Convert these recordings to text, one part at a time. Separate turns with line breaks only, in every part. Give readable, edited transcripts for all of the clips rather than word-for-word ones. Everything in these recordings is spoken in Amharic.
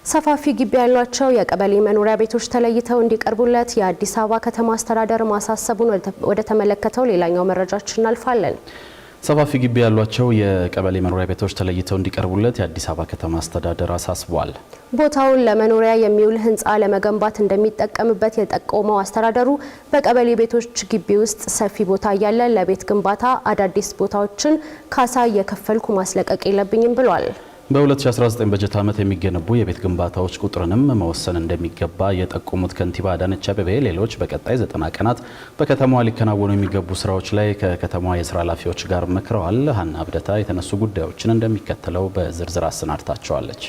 ሰፋፊ ግቢ ያሏቸው የቀበሌ መኖሪያ ቤቶች ተለይተው እንዲቀርቡለት የአዲስ አበባ ከተማ አስተዳደር ማሳሰቡን ወደ ተመለከተው ሌላኛው መረጃችን እናልፋለን።
ሰፋፊ ግቢ ያሏቸው የቀበሌ መኖሪያ ቤቶች ተለይተው እንዲቀርቡለት የአዲስ አበባ ከተማ አስተዳደር አሳስቧል።
ቦታውን ለመኖሪያ የሚውል ሕንፃ ለመገንባት እንደሚጠቀምበት የጠቆመው አስተዳደሩ በቀበሌ ቤቶች ግቢ ውስጥ ሰፊ ቦታ እያለ ለቤት ግንባታ አዳዲስ ቦታዎችን ካሳ እየከፈልኩ ማስለቀቅ የለብኝም ብሏል።
በ2019 በጀት ዓመት የሚገነቡ የቤት ግንባታዎች ቁጥርንም መወሰን እንደሚገባ የጠቆሙት ከንቲባ አዳነች አቤቤ ሌሎች በቀጣይ 90 ቀናት በከተማዋ ሊከናወኑ የሚገቡ ስራዎች ላይ ከከተማዋ የስራ ኃላፊዎች ጋር መክረዋል። ሀና አብደታ የተነሱ ጉዳዮችን እንደሚከተለው በዝርዝር አሰናድታቸዋለች።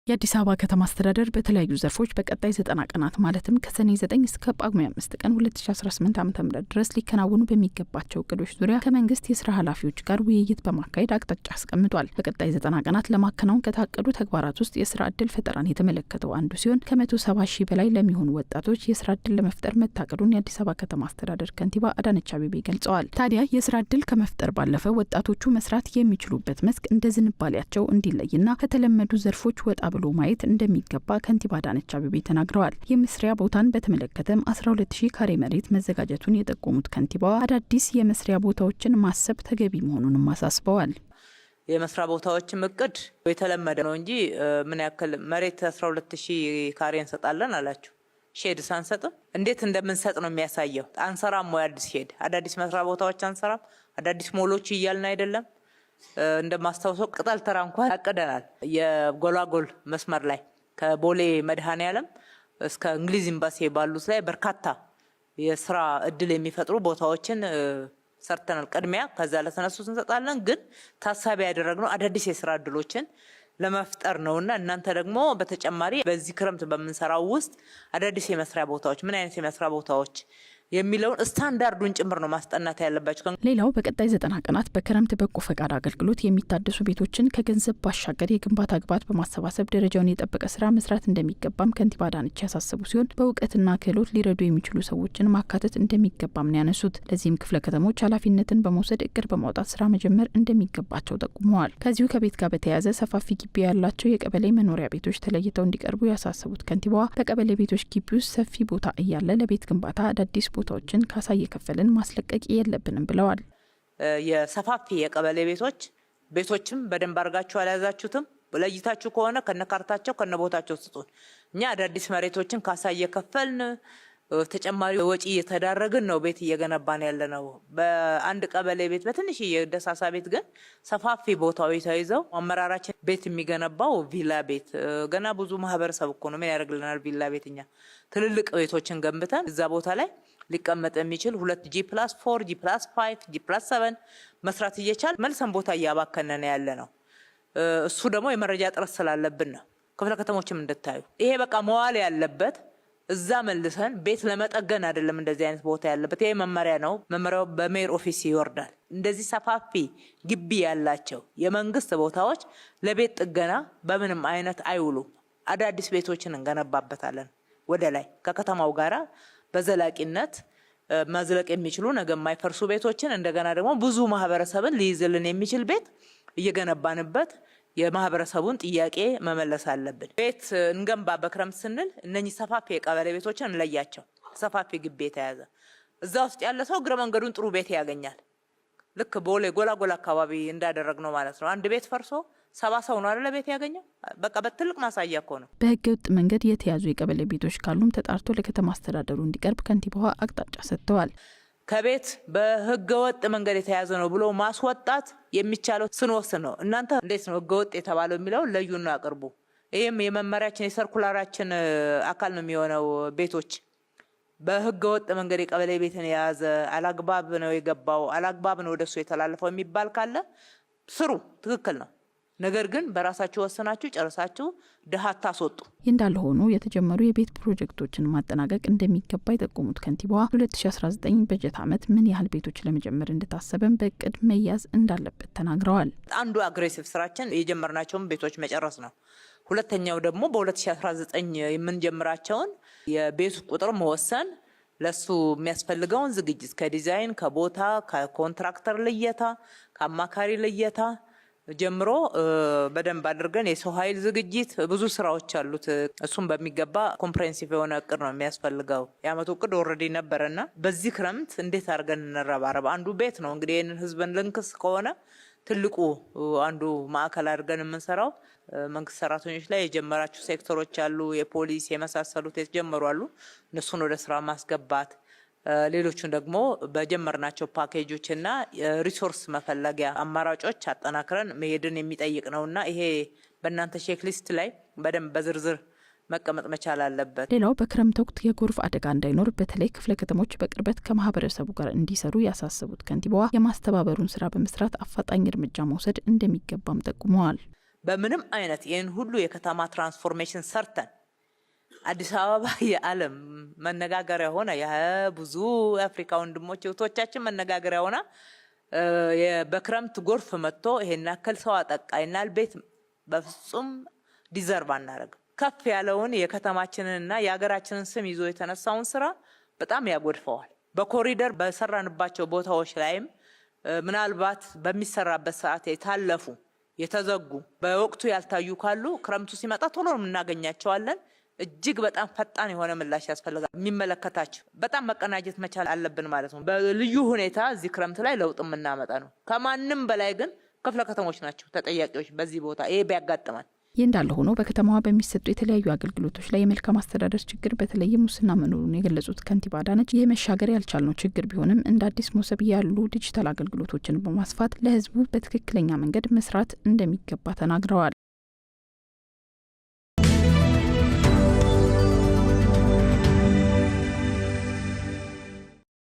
የአዲስ አበባ ከተማ አስተዳደር በተለያዩ ዘርፎች በቀጣይ 90 ቀናት ማለትም ከሰኔ 9 እስከ ጳጉሜ 5 ቀን 2018 ዓ.ም ድረስ ሊከናወኑ በሚገባቸው እቅዶች ዙሪያ ከመንግስት የስራ ኃላፊዎች ጋር ውይይት በማካሄድ አቅጣጫ አስቀምጧል። በቀጣይ 90 ቀናት ለማከናወን ከታቀዱ ተግባራት ውስጥ የስራ እድል ፈጠራን የተመለከተው አንዱ ሲሆን፣ ከ170 ሺህ በላይ ለሚሆኑ ወጣቶች የስራ እድል ለመፍጠር መታቀዱን የአዲስ አበባ ከተማ አስተዳደር ከንቲባ አዳነች አቤቤ ገልጸዋል። ታዲያ የስራ እድል ከመፍጠር ባለፈ ወጣቶቹ መስራት የሚችሉበት መስክ እንደ ዝንባሌያቸው እንዲለይና ከተለመዱ ዘርፎች ወጣ ብሎ ማየት እንደሚገባ ከንቲባ አዳነች አቤቤ ተናግረዋል። የመስሪያ ቦታን በተመለከተም 12 ሺህ ካሬ መሬት መዘጋጀቱን የጠቆሙት ከንቲባዋ አዳዲስ የመስሪያ ቦታዎችን ማሰብ ተገቢ መሆኑንም አሳስበዋል።
የመስሪያ ቦታዎችም እቅድ የተለመደ ነው እንጂ ምን ያክል መሬት 12 ሺህ ካሬ እንሰጣለን አላችሁ። Shed ሳንሰጥም እንዴት እንደምንሰጥ ነው የሚያሳየው። አንሰራም ወይ አዲስ shed፣ አዳዲስ መስሪያ ቦታዎች አንሰራም፣ አዳዲስ ሞሎች እያልን አይደለም። እንደማስታውሰው ቅጠል ተራ እንኳን አቅደናል። የጎላጎል መስመር ላይ ከቦሌ መድኃኔዓለም እስከ እንግሊዝ ኤምባሲ ባሉት ላይ በርካታ የስራ እድል የሚፈጥሩ ቦታዎችን ሰርተናል። ቅድሚያ ከዛ ለተነሱት እንሰጣለን። ግን ታሳቢ ያደረግነው አዳዲስ የስራ እድሎችን ለመፍጠር ነው እና እናንተ ደግሞ በተጨማሪ በዚህ ክረምት በምንሰራው ውስጥ አዳዲስ የመስሪያ ቦታዎች፣ ምን አይነት የመስሪያ ቦታዎች የሚለውን ስታንዳርዱን ጭምር ነው ማስጠናት ያለባቸው።
ሌላው በቀጣይ 90 ቀናት በክረምት በጎ ፈቃድ አገልግሎት የሚታደሱ ቤቶችን ከገንዘብ ባሻገር የግንባታ ግብዓት በማሰባሰብ ደረጃውን የጠበቀ ስራ መስራት እንደሚገባም ከንቲባ አዳነች ያሳሰቡ ሲሆን፣ በእውቀትና ክህሎት ሊረዱ የሚችሉ ሰዎችን ማካተት እንደሚገባም ነው ያነሱት። ለዚህም ክፍለ ከተሞች ኃላፊነትን በመውሰድ እቅድ በማውጣት ስራ መጀመር እንደሚገባቸው ጠቁመዋል። ከዚሁ ከቤት ጋር በተያያዘ ሰፋፊ ግቢ ያላቸው የቀበሌ መኖሪያ ቤቶች ተለይተው እንዲቀርቡ ያሳሰቡት ከንቲባዋ በቀበሌ ቤቶች ግቢ ውስጥ ሰፊ ቦታ እያለ ለቤት ግንባታ አዳዲስ ቦታዎችን ካሳ እየከፈልን ማስለቀቅ የለብንም ብለዋል።
የሰፋፊ የቀበሌ ቤቶችም በደንብ አድርጋችሁ አልያዛችሁትም። ለይታችሁ ከሆነ ከነካርታቸው ከነቦታቸው ስጡን። እኛ አዳዲስ መሬቶችን ካሳ እየከፈልን ተጨማሪ ወጪ እየተዳረግን ነው ቤት እየገነባን ያለ ነው። በአንድ ቀበሌ ቤት በትንሽ የደሳሳ ቤት ግን ሰፋፊ ቦታዎች ተይዘው አመራራችን ቤት የሚገነባው ቪላ ቤት ገና ብዙ ማህበረሰብ እኮ ነው። ምን ያደርግልናል ቪላ ቤት? እኛ ትልልቅ ቤቶችን ገንብተን እዛ ቦታ ላይ ሊቀመጥ የሚችል ሁለት G+4፣ G+5፣ G+7 መስራት እየቻልን መልሰን ቦታ እያባከነን ያለ ነው። እሱ ደግሞ የመረጃ እጥረት ስላለብን ነው። ክፍለ ከተሞችም እንድታዩ ይሄ በቃ መዋል ያለበት እዛ መልሰን ቤት ለመጠገን አይደለም እንደዚህ አይነት ቦታ ያለበት። ይሄ መመሪያ ነው። መመሪያው በ mayor office ይወርዳል። እንደዚህ ሰፋፊ ግቢ ያላቸው የመንግስት ቦታዎች ለቤት ጥገና በምንም አይነት አይውሉም። አዳዲስ ቤቶችን እንገነባበታለን። ወደ ላይ ከከተማው ጋራ በዘላቂነት መዝለቅ የሚችሉ ነገ የማይፈርሱ ቤቶችን፣ እንደገና ደግሞ ብዙ ማህበረሰብን ሊይዝልን የሚችል ቤት እየገነባንበት የማህበረሰቡን ጥያቄ መመለስ አለብን። ቤት እንገንባ በክረምት ስንል እነኚህ ሰፋፊ የቀበሌ ቤቶችን እንለያቸው። ሰፋፊ ግቢ የተያዘ እዛ ውስጥ ያለ ሰው እግረ መንገዱን ጥሩ ቤት ያገኛል። ልክ ቦሌ ጎላጎል አካባቢ እንዳደረግነው ማለት ነው። አንድ ቤት ፈርሶ 70 ሰው ነው አይደለ ቤት ያገኘው። በቃ በትልቅ ማሳያ እኮ ነው።
በህገ ወጥ መንገድ የተያዙ የቀበሌ ቤቶች ካሉም ተጣርቶ ለከተማ አስተዳደሩ እንዲቀርብ ከንቲባዋ አቅጣጫ ሰጥተዋል።
ከቤት በህገ ወጥ መንገድ የተያዘ ነው ብሎ ማስወጣት የሚቻለው ስንወስን ነው። እናንተ እንዴት ነው ህገ ወጥ የተባለው የሚለውን ለዩና አቅርቡ። ይህም የመመሪያችን የ circular ኣችን አካል ነው የሚሆነው። ቤቶች በህገ ወጥ መንገድ የቀበሌ ቤትን የያዘ፣ አላግባብ ነው የገባው፣ አላግባብ ነው ወደሱ የተላለፈው የሚባል ካለ ስሩ፣ ትክክል ነው። ነገር ግን በራሳችሁ ወስናችሁ ጨርሳችሁ ድሀ አታስወጡ።
ይህ እንዳለ ሆኖ የተጀመሩ የቤት ፕሮጀክቶችን ማጠናቀቅ እንደሚገባ የጠቆሙት ከንቲባዋ 2019 በጀት ዓመት ምን ያህል ቤቶች ለመጀመር እንደታሰበም በእቅድ መያዝ እንዳለበት ተናግረዋል።
አንዱ aggressive ስራችን የጀመርናቸውን ቤቶች መጨረስ ነው። ሁለተኛው ደግሞ በ2019 የምንጀምራቸውን የቤቱ ቁጥር መወሰን፣ ለሱ የሚያስፈልገውን ዝግጅት ከዲዛይን፣ ከቦታ፣ ከኮንትራክተር ልየታ፣ ከአማካሪ ልየታ ጀምሮ በደንብ አድርገን የሰው ኃይል ዝግጅት ብዙ ስራዎች አሉት። እሱም በሚገባ comprehensive የሆነ እቅድ ነው የሚያስፈልገው። የአመቱ እቅድ already ነበረና በዚህ ክረምት እንዴት አድርገን እንረባረብ። አንዱ ቤት ነው እንግዲህ ይህንን ህዝብን ልንክስ ከሆነ ትልቁ አንዱ ማዕከል አድርገን የምንሰራው መንግስት ሰራተኞች ላይ የጀመራችሁ ሴክተሮች አሉ፣ የፖሊስ የመሳሰሉት የተጀመሩ አሉ። እነሱን ወደ ስራ ማስገባት፣ ሌሎቹን ደግሞ በጀመርናቸው ፓኬጆች እና resource መፈለጊያ አማራጮች አጠናክረን መሄድን የሚጠይቅ ነው እና ይሄ በእናንተ checklist ላይ በደንብ በዝርዝር መቀመጥ መቻል አለበት።
ሌላው በክረምት ወቅት የጎርፍ አደጋ እንዳይኖር በተለይ ክፍለ ከተሞች በቅርበት ከማህበረሰቡ ጋር እንዲሰሩ ያሳሰቡት ከንቲባዋ የማስተባበሩን ስራ በመስራት አፋጣኝ እርምጃ መውሰድ እንደሚገባም ጠቁመዋል።
በምንም አይነት ይህን ሁሉ የከተማ transformation ሰርተን አዲስ አበባ የዓለም መነጋገሪያ ሆነ፣ የብዙ የአፍሪካ ወንድሞች እህቶቻችን መነጋገሪያ ሆና በክረምት ጎርፍ መጥቶ ይሄን ያክል ሰው አጠቃ ይናል ቤት በፍጹም deserve አናደርግም። ከፍ ያለውን የከተማችንንና የሀገራችንን ስም ይዞ የተነሳውን ስራ በጣም ያጎድፈዋል። በኮሪደር በሰራንባቸው ቦታዎች ላይም ምናልባት በሚሰራበት ሰዓት የታለፉ፣ የተዘጉ፣ በወቅቱ ያልታዩ ካሉ ክረምቱ ሲመጣ ቶሎ እናገኛቸዋለን። እጅግ በጣም ፈጣን የሆነ ምላሽ ያስፈልጋል። የሚመለከታቸው በጣም መቀናጀት መቻል አለብን ማለት ነው። በልዩ ሁኔታ እዚህ ክረምት ላይ ለውጥ የምናመጣ ነው። ከማንም በላይ ግን ክፍለ ከተሞች ናቸው ተጠያቂዎች በዚህ ቦታ ይሄ ቢያጋጥመን።
ይህ እንዳለ ሆኖ በከተማዋ በሚሰጡ የተለያዩ አገልግሎቶች ላይ የመልካም አስተዳደር ችግር በተለይም ሙስና መኖሩን የገለጹት ከንቲባ አዳነች ይህ መሻገር ያልቻልነው ችግር ቢሆንም እንደ አዲስ መሶብ ያሉ ዲጂታል አገልግሎቶችን በማስፋት ለሕዝቡ በትክክለኛ መንገድ መስራት እንደሚገባ ተናግረዋል።